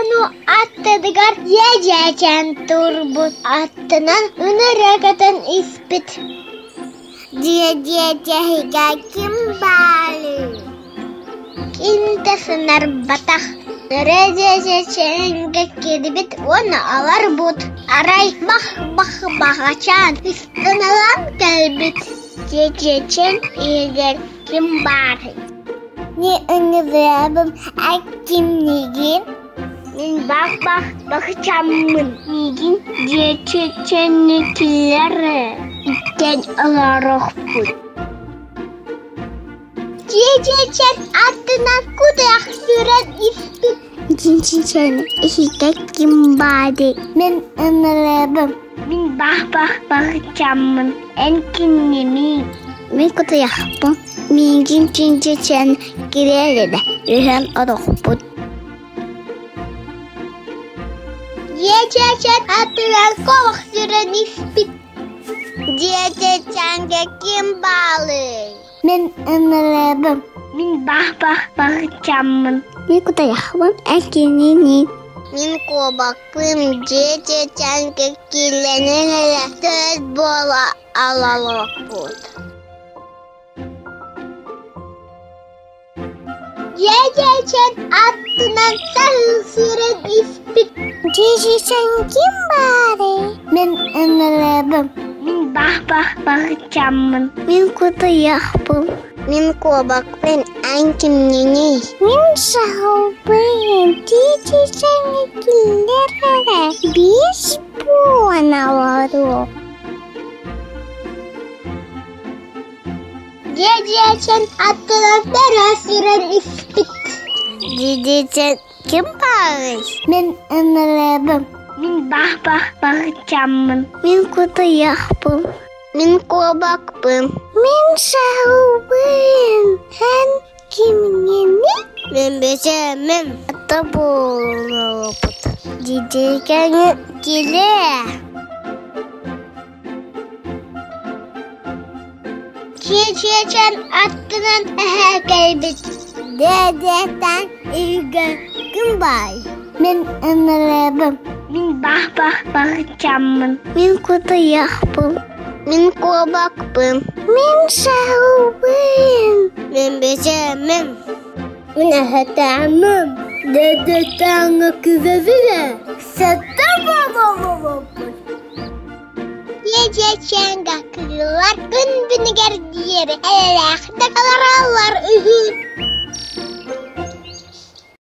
Хонуу аттыгар дьиэдьээчээн турбут, аттынан ынырык көтөн испит. Дьиэдьиэчэһигэ ким баарый? Ким да саҥарбатах. Нөрэ дьиэдьээчээнгэ киирбит уонна олорбут. Арай бах-бах баҕачаан ыстаналаан кэлбит. Дьиэдьиэчээн иһигэр ким баарый? Не ыҥырыабым, а кимнигин? Мин бах-бах бахчаммын. Миигин дьиэчэчэнникилэр иттэн олоруохпут. Дьиэчэчэн аттынан кутуйах сүүрэн испит. Дьиэчэчэн иһитэ ким баарый? Мин ыҥырыабым. Мин бах-бах бахчаммын. Эн кинимий? Мин кутуйахпын. Миигин чинчичэн кириэр эрэ, үһүөн орохпут. Дьиэчэчэн аттыгар куобах сүүрэн испит. Дьиэчэчэнгэ ким баалый? Мин ыҥырыабын. Мин бах-бах бахчаммын. Мин кутуйахпын, эн кининий? Мин куобахпын дьиэчэчэнгэ киилэнэн эрэ төрт буола алалоппут. Дьиэчэчэн аттынан саһыл сүүрэн испит. Дьиэчэчэн ким баарый? Мин ыҥырыабын. Мин бах-бах бахчаммын. Мин кутуйахпын. Мин куобахпын, эн кимниний? Мин саһылбын. Дьиэчэчэҥҥэ киллэр эрэ. Биэс буолан олоруох. Дьиэдьиэчэн аттынан бөрө сүүрэн испит. Дьиэдьиэчэн ким баарый? Мин ыҥырыабын. Мин бах-бах бахчаммын. Мин кутуйахпын. Мин куобахпын. Мин саһылбын. Эн кимҥиний? Мин бэчээммин. Ата буолуоппут. Дьиэдьиэкэҥи килээ. Чиэчиэчэн аттынан эһээ кэлбит. Дээдэтэн иһигэр ким баай? Мин ыҥырыабын. Мин бах-бах бахчаммын. Мин кутуйахпын. Мин куобахпын. Мин саһылбын. Мин бэчээммин. Мин эһэтээммин. Дээдэтээҥҥэ күбэбин Сэтте буолуоппут. 兒